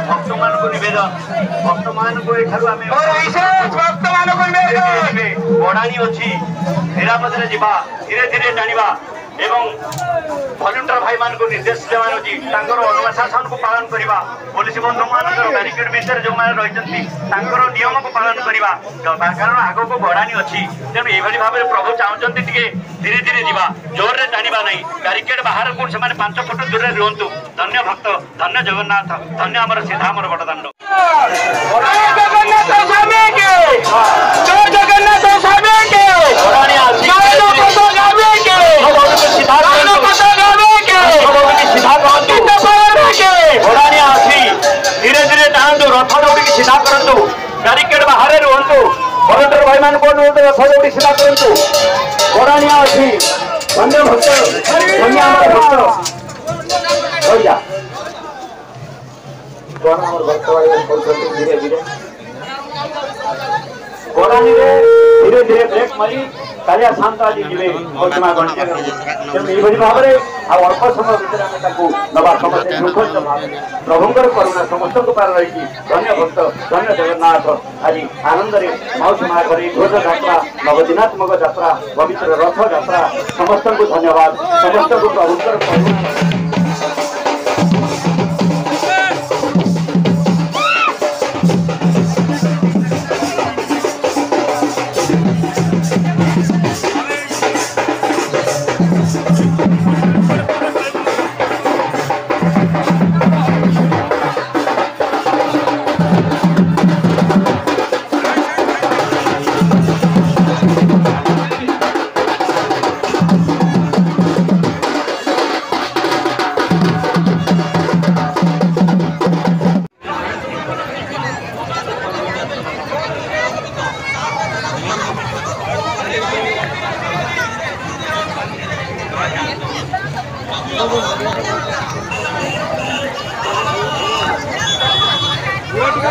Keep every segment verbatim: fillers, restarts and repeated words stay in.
ଭକ୍ତମାନଙ୍କୁ ନିବେଦନ, ଭକ୍ତମାନଙ୍କୁ ଏଠାରୁ ଆମେ, ମୋର ବିଶେଷ ଭକ୍ତମାନଙ୍କୁ ନିବେଦନ। ବଡ଼ାଣି ଅଛି, ନିରାପଦରେ ଯିବା, ଧୀରେ ଧୀରେ ଟାଣିବା ଏବଂ ଭଲ୍ୟୁଣ୍ଟିୟର ଭାଇମାନଙ୍କୁ ନିର୍ଦ୍ଦେଶ ଦେବାର ଅଛି, ତାଙ୍କର ଅନୁଶାସନକୁ ପାଳନ କରିବା, ପୋଲିସ ବନ୍ଧୁମାନଙ୍କର ବ୍ୟାରିକେଡ ଭିତରେ ଯେଉଁମାନେ ରହିଛନ୍ତି ତାଙ୍କର ନିୟମକୁ ପାଳନ କରିବା, କାରଣ ଆଗକୁ ବଡ଼ାଣି ଅଛି। ତେଣୁ ଏଇଭଳି ଭାବରେ ପ୍ରଭୁ ଚାହୁଁଛନ୍ତି ଟିକେ ଧୀରେ ଧୀରେ ଯିବା, ଜୋରରେ ଟାଣିବା ନାହିଁ। ବ୍ୟାରିକେଡ ବାହାରକୁ ସେମାନେ ପାଞ୍ଚ ଫୁଟ ଦୂରରେ ରୁହନ୍ତୁ। ଧନ୍ୟ ଭକ୍ତ, ଧନ୍ୟ ଜଗନ୍ନାଥ, ଧନ୍ୟ ଆମର ସିଧା ଆମର ବଡ଼ଦାଣ୍ଡ। ଜୟ ଜଗନ୍ନାଥ ସ୍ୱାମୀ କି, ଜୟ ଜଗନ୍ନାଥ ସ୍ୱାମୀ କି, ଜଗନ୍ନାଥ ସ୍ୱାମୀ କି, ଜଗନ୍ନାଥ ସ୍ୱାମୀ କି, ବଡ଼ାଣିଆ ଅଛି। ଧୀରେ ଧୀରେ ଟାଣନ୍ତୁ, ରଥ ଦୌଡ଼ିକି ସିଧା କରନ୍ତୁ, ବ୍ୟାରିକେଡ ବାହାରେ ରୁହନ୍ତୁ। ଭଲ୍ୟୁଣ୍ଟିୟର ଭାଇମାନଙ୍କୁ ଅନୁରୋଧ, ରଥ ଦୌଡ଼ି ସିଧା କରନ୍ତୁ। ବଡ଼ାଣିଆ ଅଛି। ଧନ୍ୟ ଭକ୍ତ, ଧନ୍ୟ ଆମର ଭକ୍ତ। ରହିଯା। କଣ ଆମର ଭକ୍ତ ଭାଇ କରୁଛନ୍ତି ଧୀରେ ଧୀରେ। ବଡ଼ାଣିରେ ଧୀରେ ଧୀରେ ବ୍ରେକ୍ ମାରି କାଳିଆ ସାଆନ୍ତ ଆଜି ଯିବେ। ବର୍ତ୍ତମାନ ଗଣେଶ, ତେଣୁ ଏଇଭଳି ଭାବରେ ଆଉ ଅଳ୍ପ ସମୟ ଭିତରେ ଆମେ ତାକୁ ନବା। ସମସ୍ତେ ଶୃଙ୍ଖଳିତ ଭାବରେ ପ୍ରଭୁଙ୍କର କରୁଣା ସମସ୍ତଙ୍କ ପାଖରେ ରହିଛି। ଧନ୍ୟ ଭକ୍ତ, ଧନ୍ୟ ଜଗନ୍ନାଥ। ଆଜି ଆନନ୍ଦରେ ମାଉସୀ ମା ଘରେ ଧ୍ୱଜ ଯାତ୍ରା, ନବଦିନାତ୍ମକ ଯାତ୍ରା, ପବିତ୍ର ରଥ ଯାତ୍ରା। ସମସ୍ତଙ୍କୁ ଧନ୍ୟବାଦ, ସମସ୍ତଙ୍କୁ ପ୍ରଭୁଙ୍କର କରୁଣା।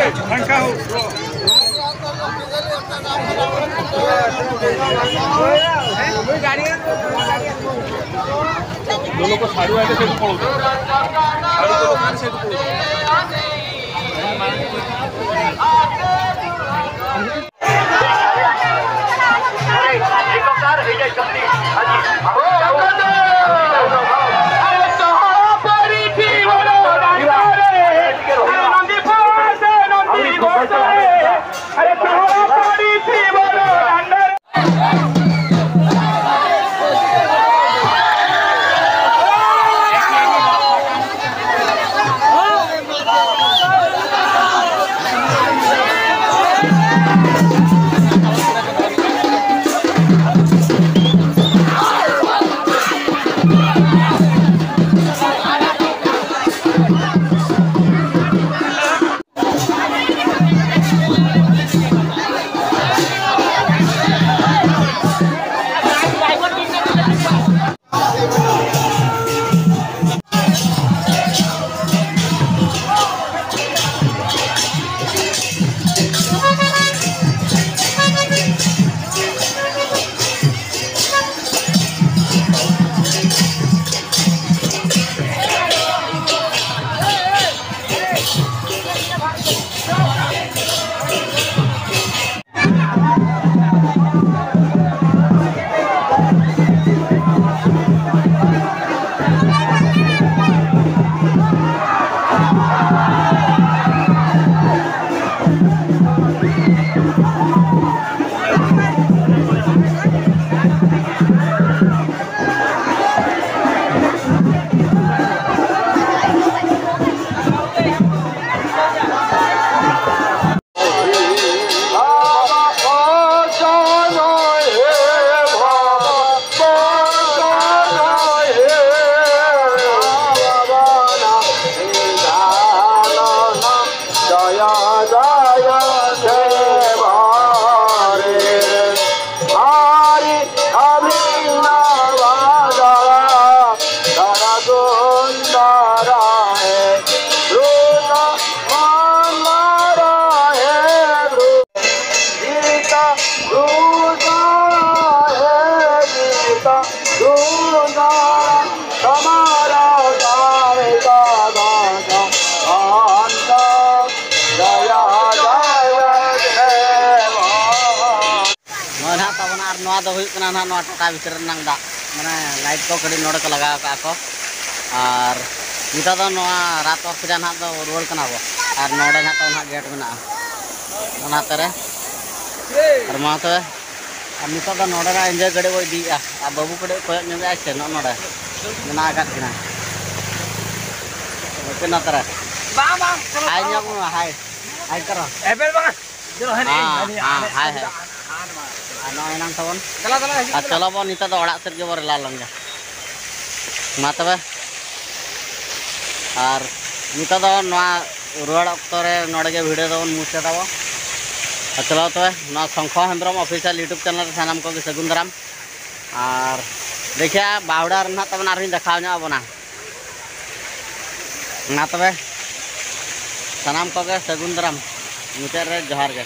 ଫାଙ୍କା ହଉ। ᱫᱚ ᱦᱩᱭᱩᱜ ᱠᱟᱱᱟ ᱱᱟᱦᱟᱜ ᱱᱚᱣᱟ ᱴᱟᱴᱟ ᱵᱷᱤᱛᱨᱤ ᱨᱮᱱᱟᱜ ᱫᱟᱜ, ᱢᱟᱱᱮ ᱞᱟᱭᱤᱴ ᱠᱚ ᱠᱟᱹᱴᱤᱡ ᱱᱚᱰᱮ ᱠᱚ ᱞᱟᱜᱟᱣ ᱠᱟᱜᱼᱟ ᱠᱚ᱾ ᱟᱨ ᱱᱤᱛᱚᱜ ᱫᱚ ᱱᱚᱣᱟ ᱨᱟᱛ ᱚᱨ ᱥᱮᱫ ᱱᱟᱦᱟᱜ ᱫᱚ ᱨᱩᱣᱟᱹᱲ ᱠᱟᱱᱟ ᱵᱚ᱾ ᱟᱨ ᱱᱚᱰᱮ ᱱᱟᱦᱟᱜ ᱛᱟᱵᱚᱱ ᱱᱟᱦᱟᱜ ᱜᱮᱴ ᱢᱮᱱᱟᱜᱼᱟ ᱚᱱᱟᱛᱮ ᱨᱮ᱾ ᱟᱨ ᱢᱟ ᱛᱚᱵᱮ, ᱟᱨ ᱱᱤᱛᱚᱜ ᱫᱚ ᱱᱚᱰᱮ ᱱᱟᱜ ᱤᱧ ᱜᱟᱹᱰᱤ ᱵᱚ ᱤᱫᱤᱭᱮᱫᱼᱟ᱾ ᱟᱨ ᱵᱟᱹᱵᱩ ᱠᱟᱹᱴᱤᱡ ᱠᱚᱭᱚᱜ ᱧᱚᱜᱮᱫᱼᱟᱭ ᱥᱮ, ᱱᱚᱜᱼᱚ ᱱᱚᱰᱮ ᱢᱮᱱᱟᱜ ᱟᱠᱟᱫ ᱠᱤᱱᱟ᱾ ᱱᱚᱛᱮ ᱱᱚᱛᱮ ᱨᱮ᱾ ᱵᱟᱝ, ᱵᱟᱝ, ᱪᱚᱞᱚ, ᱦᱟᱭ ᱪᱚᱞᱚ᱾ ᱧᱚᱜ ᱢᱮ, ᱦᱟᱭ᱾ ᱦᱟᱭ ᱠᱚᱨᱚ᱾ ᱮᱵᱮᱞ ᱵᱟᱝ᱾ ᱪᱚᱞᱚ, ᱦᱟᱭ ᱱᱮ, ᱦᱟᱭ ᱱᱮ, ᱦᱟᱭ ᱱᱮ, ᱦᱟᱭ, ᱦᱟᱭ᱾ ᱟᱨ ᱱᱚᱜᱼᱚᱭ ᱮᱱᱟᱝ ᱛᱟᱵᱚᱱ᱾ ᱫᱮᱞᱟ, ᱫᱮᱞᱟ, ᱦᱤᱡᱩᱜ ᱟᱨ ᱢᱮ, ᱫᱮᱞᱟ᱾ ᱪᱚᱞᱚ ᱵᱚᱱ ᱱᱤᱛᱚᱜ ᱫᱚ ᱚᱲᱟᱜ ᱥᱮᱫ ᱜᱮᱵᱚᱱ ᱨᱮᱞᱟ ᱞᱮᱱ ᱜᱮ᱾ ᱢᱟ ᱛᱚᱵᱮ᱾ ᱟᱨ ᱱᱤᱛᱚᱜ ᱫᱚ ᱱᱚᱣᱟ ᱨᱩᱣᱟᱹᱲ ᱚᱠᱛᱚ ᱨᱮ ᱱᱚᱰᱮ ᱜᱮ ᱵᱷᱤᱰᱤᱭᱳ ᱫᱚᱵᱚᱱ ᱢᱩᱪᱟᱹᱫᱟᱵᱚ᱾ ᱟᱨ ᱪᱚᱞᱚ ᱛᱚᱵᱮ, ᱱᱚᱣᱟ ᱥᱚᱝᱠᱷᱚ ᱦᱮᱢᱵᱨᱚᱢ ᱚᱯᱷᱤᱥᱤᱭᱟᱞ ᱭᱩᱴᱩᱵᱽ ᱪᱮᱱᱮᱞ ᱨᱮ ᱥᱟᱱᱟᱢ ᱠᱚᱜᱮ ᱥᱟᱹᱜᱩᱱ ᱫᱟᱨᱟᱢ᱾ ᱟᱨ ᱫᱮᱠᱷᱤᱭᱟ, ᱵᱟᱣᱲᱟ ᱨᱮ ᱱᱟᱦᱟᱜ ᱛᱟᱵᱚᱱ ᱟᱨᱦᱚᱸᱧ ᱫᱮᱠᱷᱟᱣ ᱧᱚᱜ ᱟᱵᱚᱱᱟ᱾ ᱢᱟ ᱛᱚᱵᱮ, ᱥᱟᱱᱟᱢ ᱠᱚᱜᱮ ᱥᱟᱹᱜᱩᱱ ᱫᱟᱨᱟᱢ᱾ ᱢᱩᱪᱟᱹᱫ ᱨᱮ ᱡᱚᱦᱟᱨ ᱜᱮ᱾